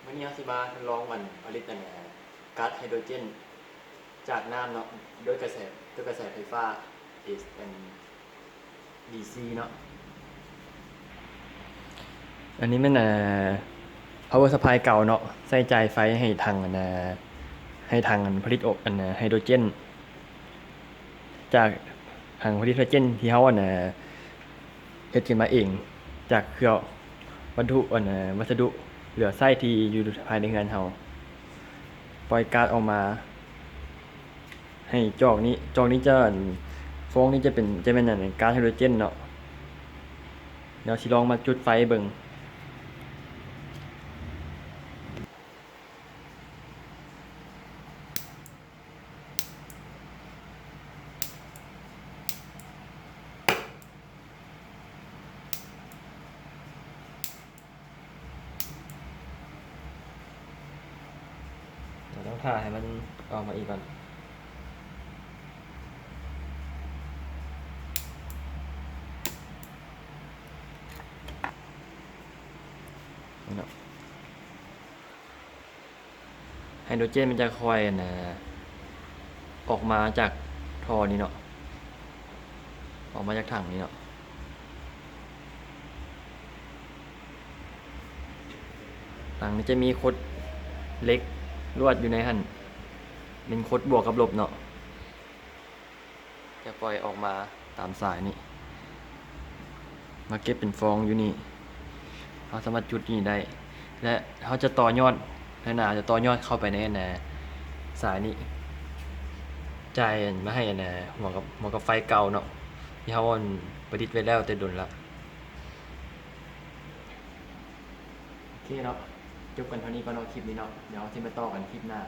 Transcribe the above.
ມື້ນີ້ເຮົາຊິມາທົດລອງອັນຜະລິດອັນກາດໄຮໂດຣເຈນຈາກນ້ຳເນາະ ໂດຍກະແສ ໂດຍກະແສໄຟຟ້າ ເອ ອັນ ດີຊີ ເນາະ. ອັນນີ້ແມ່ນ ເອີ ພາວເວີສະພາຍເກົ່າເນາະ ໃຊ້ຈ່າຍໄຟໃຫ້ຖັງອັນ ໃຫ້ຖັງອັນຜະລິດອອກອັນໄຮໂດຣເຈນ ຈາກຖັງຜະລິດໄຮໂດຣເຈນທີ່ເຮົາອັນ ເຮັດຂຶ້ນມາເອງ ຈາກເຄືອວັດຖຸອັນ ວັດສະດຸເຫຼືອໃຊ້ທີ່ຢູ່ພາຍໃນເຮືອນເຮົາ ປ່ອຍກາດອອກມາໃຫ້ຈອກນີ້ ຈອກນີ້ຈະ ຟອງນີ້ຈະເປັນ ຈະແມ່ນອັນກາດໄຮໂດຣເຈນເນາະ. ດຽວຊິລອງມາຈຸດໄຟເບິ່ງ. ເຮົາຕ້ອງຖ້າໃຫ້ມັນອອກມາອີກກ່ອນ. ນີ້ເນາະ. ໄຮໂດຣເຈນມັນຈະຄ່ອຍອັນນາ ອອກມາຈາກທໍ່ນີ້ເນາະ ອອກມາຈາກຖັງນີ້ເນາະ. ຖັງນີ້ຈະມີຂົດເຫຼັກລວດຢູ່ໃນຫັ້ນ ເປັນຂົດບວກກັບລົບເນາະ. ຈະປ່ອຍອອກມາຕາມສາຍນີ້ ມາເກັບເປັນຟອງຢູ່ນີ້. ເຮົາສາມາດຈຸດຢູ່ນີ້ໄດ້ ແລະ ເຮົາຈະຕໍ່ຍອດ ແລະ ໜ້າຈະຕໍ່ຍອດເຂົ້າໄປໃນອັນນາ ສາຍນີ້ ຈ່າຍມາໃຫ້ອັນນາ ຫົວກັບ ຫົວກັບໄຟເກົ່າເນາະ ທີ່ເຮົາອັນປະດິດໄວ້ແລ້ວແຕ່ດົນລະ. ໂອເຄເນາະ ຈົບກັນເທົ່ານີ້ກ່ອນເນາະ ຄລິບນີ້ເນາະ. ດຽວເຮົາຊິມາຕໍ່ກັນຄລິບໜ້າ.